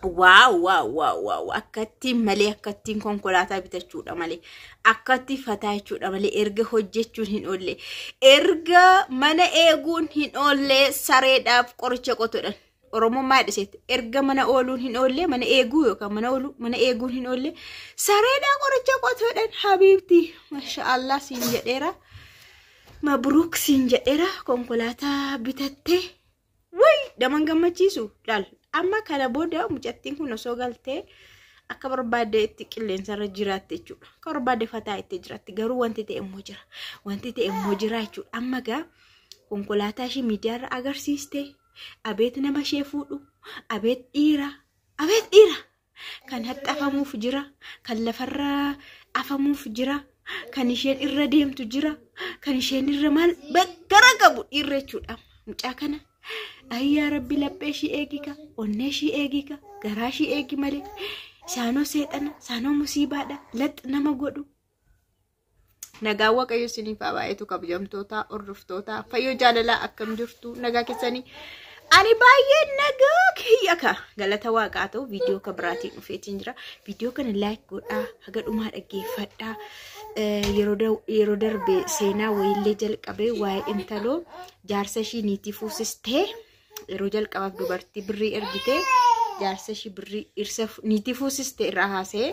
Wow, wow, wow, wow! Akkattiin malee, akkattiin konkolaataa bitachuudha malee, akkatti fataa jechuudha malee, erga hojjechuun hin oolle, erga mana eeguun hin oolle, sareedhaaf qoricha qotuudhaan. Oromoon maal dhiseetti? Erga mana ooluun hin oolle, mana eeguu yookaan mana ooluu, mana eeguun hin oolle, sareedhaa qoricha qotuudhaan. Habiibti, masha Allah siin jedheera. Mabruuk siin jedheera, konkolaataa bitattee. Way, naman gammachiisu laal. Amma kana booda mucattiin kun osoo galtee akka barbaadde itti qilleensarra jiraatte jechuudha. Akka barbaadde fataa itti jiraatti. Garuu wanti ta'e immoo jira. Wanti ta'e immoo jira jechuudha. Amma gaa konkolaataa ishee miidiyaarra agarsiiste. Abeet nama ishee fuudhu. Abeet dhiira. Abeet dhiira. Kan haxxafamuuf jira. Kan lafarra afamuuf jira. Kan isheen irra deemtu jira. Kan isheen irra maal gara qabu dhiirra jechuudha. Mucaa kana. Ayyaa Rabbi, laphee ishii eegika, onnee ishii eegika, garaa ishii eegi malee. Isaanoo seexana, isaanoo musiibaadha, lax nama godhu. Nagaa Waaqayyo isiniif haa baay'atu, kabajamtoota hordoftoota Fayyoo Jaalalaa, akkam jirtu? Nagaa keessanii? Ani baay'ee nagaa kiyya ka galata Waaqaa ta'u. Viidiyoo kan biraatiin dhufeetiin jira. Viidiyoo kana like godhaa, haga dhumaa dhaggeeffadhaa. Yeroo darbe seenaa wayiillee jalqabee, waa'ee intaloo jaarsa ishii niitii fuusistee, yeroo jalqabaaf dubartii birrii ergitee jaarsa ishii birrii irsa niitii fuusiste irraa haasa'ee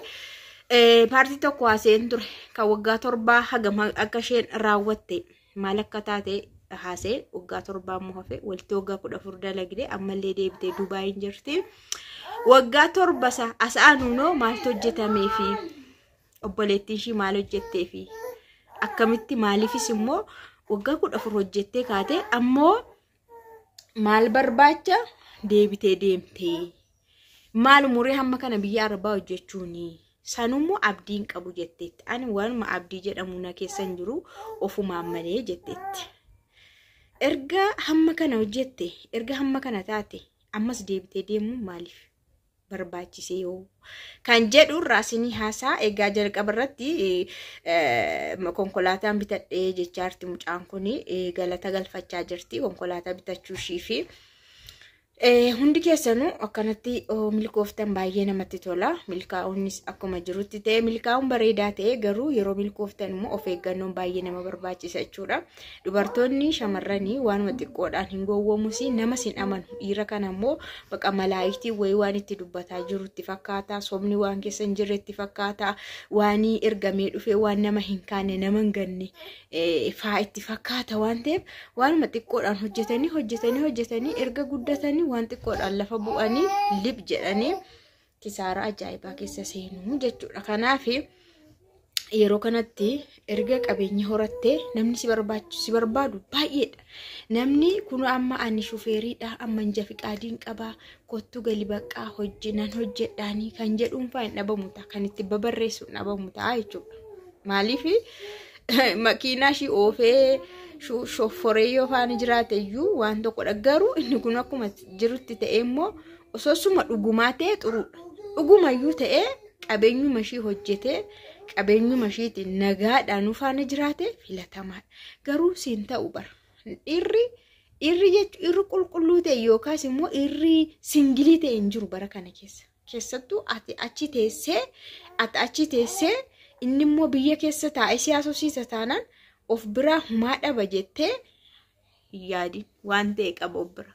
paartii tokko haasa'een ture. Kan waggaa 7 hagam akka isheen raawwatte, maal akka taate haasa'ee, waggaa 7 immoo hafe, walitti waggaa 14 dalagde, ammallee deebitee Dubaayin jirti. Waggaa 7 isa as aanuunoo maaltu hojjetamee fi obboleettiin ishii maal hojjettee fi akkamitti, maaliifis immoo waggaa 14 hojjettee kaate, ammoo maal barbaacha deebitee deemtee, maal umurii hamma kana biyya arabaa hojjechuuni, sanummoo abdiin qabu jetteetti. Ani waanuma abdii jedhamu na keessa hin jiru ofumaan malee jetteetti. Erga hamma kana hojjette, erga hamma kana taate, ammas deebitee deemuu maaliif barbaachisee yoo kan jedhu irraa isinii haasaa. Egaa jalqaba irratti konkolaataan bitadhee jechaarti mucaan kun, galata galfachaa jirti konkolaataa bitachuu ishii fi hundi keessanuu akkanatti milkooftan baay'ee namatti tola. Milkaa'uunis akkuma jirutti ta'e, milkaa'uun bareedaa ta'e, garuu yeroo milkooftan immoo of eeggannoon baay'ee nama barbaachisa jechuudha. Dubartoonni shamarranii waanuma xiqqoodhaan hin gowwoomus, nama sin amanu. Dhiira kana immoo baqa malaayitii wayii waan itti dubbataa jiru itti fakkaata. Sobni waan keessa hin jirre itti fakkaata. Waan ergamee dhufee waan nama hin kaane, nama hin ganne faa itti fakkaata waan ta'eef, waanuma xiqqoodhaan hojjetanii hojjetanii hojjetanii erga guddatanii waan xiqqoodhaan lafa bu'anii lib jedhanii kisaaraa ajaa'ibaa keessa seenuu jechuudha. Kanaaf yeroo kanatti erga qabeenya horattee namni si barbaachisu si barbaadu baay'eedha. Namni kun amma ani shufeeriidha, amma inja fiqaadiin qabaa, kottu gali baqqaa hojii nan hojjedhaanii kan jedhuun fa'aa hin dhabamu ta'a, kan itti babarreessu hin dhabamu ta'a jechuudha. Maaliif makiinaa ishii oofee shofforee yoo faana jiraate iyyuu waan tokkodha. Garuu inni kun akkuma jirutti ta'e immoo osoo suma dhugumaa ta'e xuruudha. Dhugumayyuu ta'ee qabeenyuma ishii hojjetee qabeenyuma ishiitiin nagaadhaan faana jiraate filatamaadha. Garuu siin ta'u bara. Dhiirri jechuun dhiirri qulqulluu ta'e yookaas immoo dhiirri single ta'e hin jiru bara kana keessa. Keessattuu ati achi teessee inni immoo biyya keessa taa'ee si haasofsiisa taanaan, of biraa humaa dhaba jettee hin yaadin, waan ta'e qaba of bira.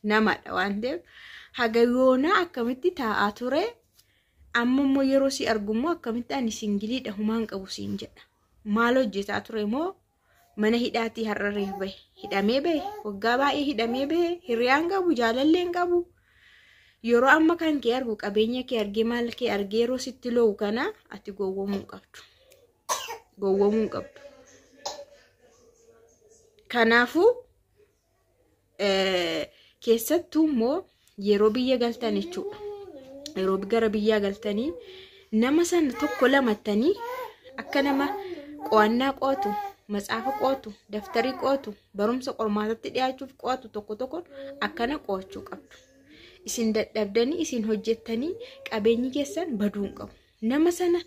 Namadha waan ta'eef haga yoonaa akkamitti taa'aa ture, amma immoo yeroo si argu immoo akkamitti ani singleiidha, humaan qabu siin jedha. Maal hojjetaa ture moo mana hidhaatii har'a reef bahe, hidhamee bahe, waggaa baay'ee hidhamee bahe, hiriyaan qabu, jaalalleen qabu. Yeroo amma kan kee argu, qabeenya kee argee, maal kee argee yeroo sitti loo'u kana ati gowwoomuu hin qabdu. Gowwoomuu hin qabdu. Kanaafuu keessattuu immoo yeroo biyya galtan jechuudha. Yeroo gara biyyaa galtanii nama sana tokko lamattanii akka nama qo'annaa qo'atu, matsaafa qo'atu, daftarii qo'atu, barumsa qormaatatti dhiyaachuuf qo'atu tokko tokko akkana qo'achuu qabdu. Isin dadhabdanii, isin hojjettanii qabeenyi keessan baduu hin qabu. Nama sana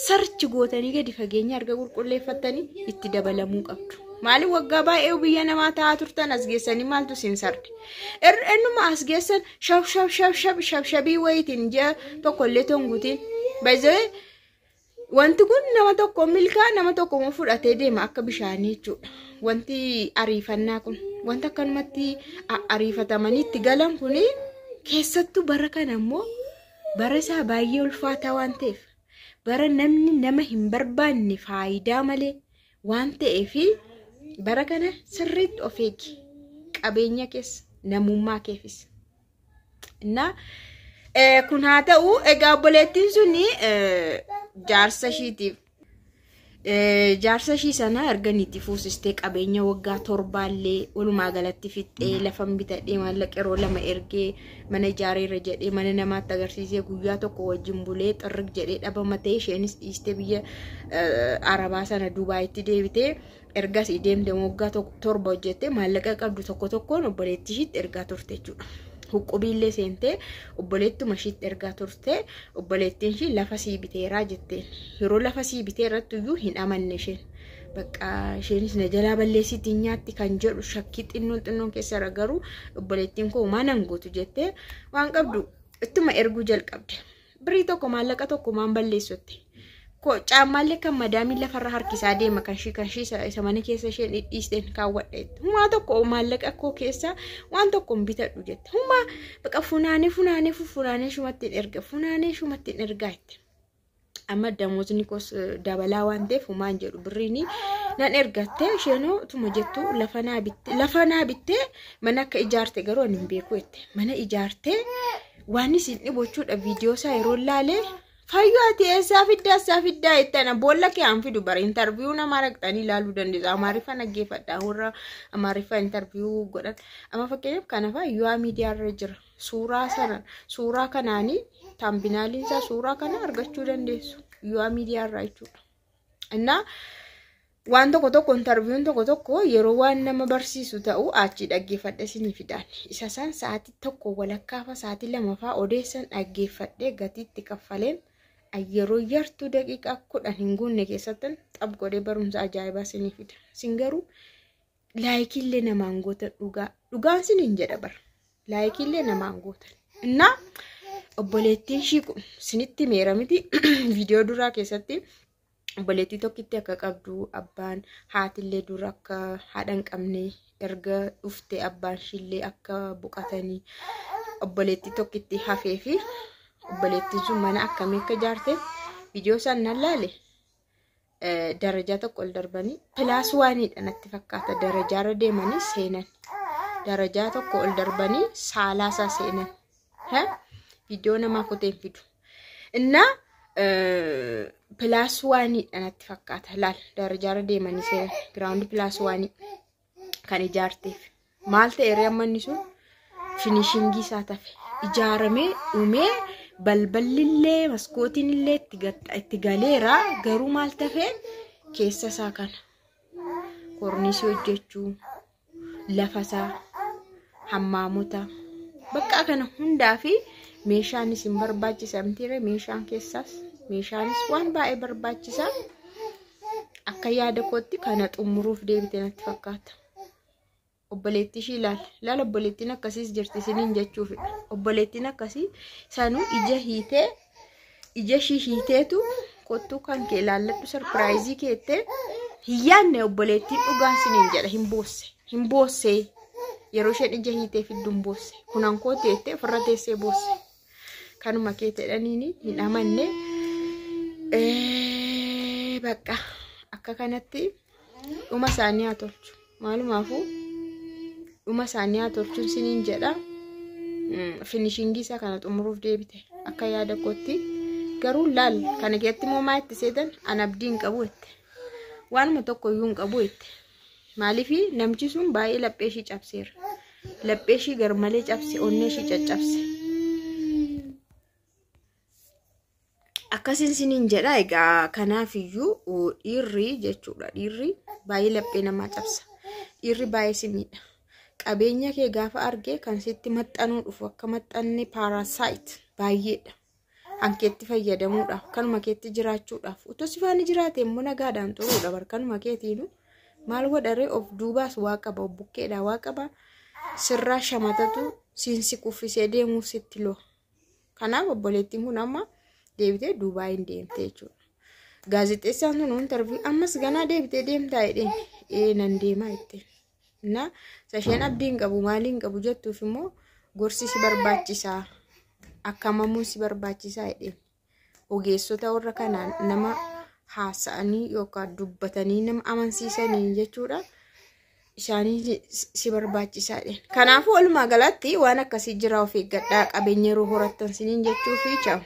search gootanii gadi fageenya arga qulqulleeffattanii itti dabalamuu qabdu. Maaliif waggaa baay'ee biyya namaa taa'aa turtan as geessanii maaltu isin sarde? Ennuma as geessan shab shab shab shab shab shabii wayiitiin ji'a tokkollee tonguutiin. Baay'ee wanti kun nama tokko milkaa nama tokko immoo fudhatee deema akka bishaanii jechuudha. Wanti ariifannaa kun wanta akkanumatti ariifatamanii itti galan kuni keessattuu bara kana immoo bara isaa baay'ee ulfaataa waan ta'eef bara namni nama hin barbaanne faayidaa malee waan ta'eef bara kana sirriitti of eegi qabeenya keessa namummaa keefis. Innaa kun haa ta'u egaa obboleettiin suni jaarsa ishiitiif jaarsa ishii sana erga niitii fuusistee qabeenya waggaa torbaallee walumaa galatti fixxee lafan bitadhee maallaqa yeroo lama ergee mana ijaareera jedhee mana namaatti agarsiisee guyyaa tokko wajjin bulee xirrig jedhee dhabama ta'e isheenis dhiistee biyya Arabaa sana Dubaayitti deebitee ergasii deemte waggaa 7 hojjettee maallaqa qabdu tokko tokkoon obboleettii ishiitti ergaa turte jechuudha. Huqqubiillee seentee obboleettuma ishiitti ergaa turte obboleettiin ishii lafa sii biteeraa jetteen. Yeroo lafa sii bitee irratti iyyuu hin amanne isheen. Bakka isheenis na jalaa balleessitti nyaatti kan jedhu shakkii xinnoon xinnoon keessa garuu obboleettiin koo homaa nan gootu jettee waan qabdu ittuma erguu jalqabde. Birrii tokko maallaqa tokko maan balleessutti. Caammaallee kan madaamiin lafarra harkisaa deema kan ishii kan ishii isa mana keessa isheen dhidhiisteen kaawwadha jette. Humaa tokko maallaqa koo keessa waan tokko hin bitadhu jette. Humaa baqa funaanee funaanee funaanee shumatti hin erga funaanee shumatti hin ergaa jette. Amma damoosni koos dabalaa waan ta'eef humaan jedhu birriin nan ergatte isheenoo tuma jettu lafa naa bittee mana akka ijaarte garuu ani hin beeku jette. Mana ijaartee waan isin dhibu jechuudha viidiyoo isaa yeroo laalee. Fayyoo ati eessaa fiddaa eessaa fiddaa jettana boolla kee aan fidu bara intarviyuu nama raqxanii ilaaluu dandeessu. Amaariffa dhaggeeffadha warra Amaariffa intarviyuu godhan. Amma fakkeenyaaf kana fa'a yoo miidiyaa irra jira. Suuraa sana suuraa kanaanii taambinaaliin isaa suuraa kana argachuu dandeessu. Yoo miidiyaa irraa jechuudha. Innaa waan tokko tokko intarviyuun tokko tokko yeroo waan nama barsiisu ta'u achi dhaggeeffadhe isinii fidaan. Isa isaan sa'aatii 1 walakkaafa sa'aatii 2 fa'aa odeessan dhaggeeffadhee gatiitti kaffaleen yeroo yartuu daqiiqaa 10 hin guunne keessatti xab godhee barumsa ajaa'ibaa isinii fida. Isin garuu laayikiillee namaan gootan dhugaa. Dhugaan isiniin jedha bara. Laayikiillee namaan gootan. Innaa obboleettiin ishii kun isinitti meera miti viidiyoo duraa keessatti obboleettii tokkitti akka qabdu abbaan haatillee dura akka haadha hin qabne erga dhufte abbaan ishiillee akka boqotanii obboleettii tokkitti hafee fi obboleettiin sun mana akkamii akka ijaarte viidiyoo isaan nan laale darajaa tokko ol darbanii pilaas waaniidha natti fakkaata darajaarra deemanii seenan darajaa tokko ol darbanii saalaasaa seenan viidiyoo namaa kuteen fidu. Innaa pilaas waaniidha natti fakkaata laal darajaarra deemanii seenan giraawundi pilaas waanii kan ijaarteef maal ta'e amma inni sun finishingii isaa tafe ijaaramee dhumee balballillee maskootiinillee itti galeera garuu maal tafe keessa isaa kana korniisii hojjechuu lafa isaa hammaamota bakka kana hundaa fi meeshaanis hin barbaachisa mitiire meeshaan keessaas meeshaanis waan baay'ee barbaachisaa akka yaada kootti kana xumuruuf deebite natti fakkaata. Obboleettii ishii ilaali. Ilaali obboleettiin akkasiis jirti isiniin jechuufidha. Obboleettiin akkasii sanuu ija hiitee ija ishii hiiteetu kottuu kan kee ilaalladhu sarpiraayizii keettee hin yaadne obboleettiin dhugaan isiniin jedha hin boosse. Hin boossee yeroo isheen ija hiitee fiddu hin boosse. Kunan koo teettee ofirra teessee boosse. Kanuma kee jedhaniini hin amanne. Bakka akka kanatti dhuma isaanii haa tolchu. Maalumaafuu dhuma isaanii haa tolchuun isiniin jedha. Finishingii isaa kana xumuruuf deebite akka yaada kootti. Garuu laal kana keessatti immoo maa itti seetan an abdii hin qabu jette. Waanuma tokko iyyuu hin qabu jette. Maaliif namichi sun baay'ee laphee ishii cabseera. Laphee ishii garmalee cabse onnee ishii caccabse. Akkasiin isiniin jedha egaa kanaaf iyyuu dhiirri jechuudha dhiirri baay'ee laphee namaa cabsa. Dhiirri baay'ee si miidha. Qabeenya kee gaafa argee kan sitti maxxanuu dhufu akka maxxanne paarasaayit baay'eedha. Hankeetti fayyadamuudhaaf kanuma keetti jiraachuudhaaf utuu si faana jiraate immoo nagaadhaan xuruudha bar kanuma keetiinu Maal godharee of duubaas waa qaba, of bukkeedhaa waa qaba. Sirraa shamatatu siin si kuffisee deemuuf sitti lo'a. Kanaaf obboleettiin kun amma deebitee Duubaayin deemte jechuudha. Gaazexeessaan sun interview ammas ganaa deebitee deemtaa jedheen, ee nan deemaa jetteen. Na isheen abdii hin qabu, maalii hin qabu jettuuf immoo gorsi si barbaachisaa, akkamamuun si barbaachisaa jedheen. Ogeessota warra kanaan nama haasa'anii yookaan dubbatanii nama amansiisanii jechuudha. Isaanii si barbaachisaa jedheen. Kanaafuu walumaa galatti waan akkasii jira, of eeggadhaa qabeenya yeroo horattan siniin jechuu fi ciao.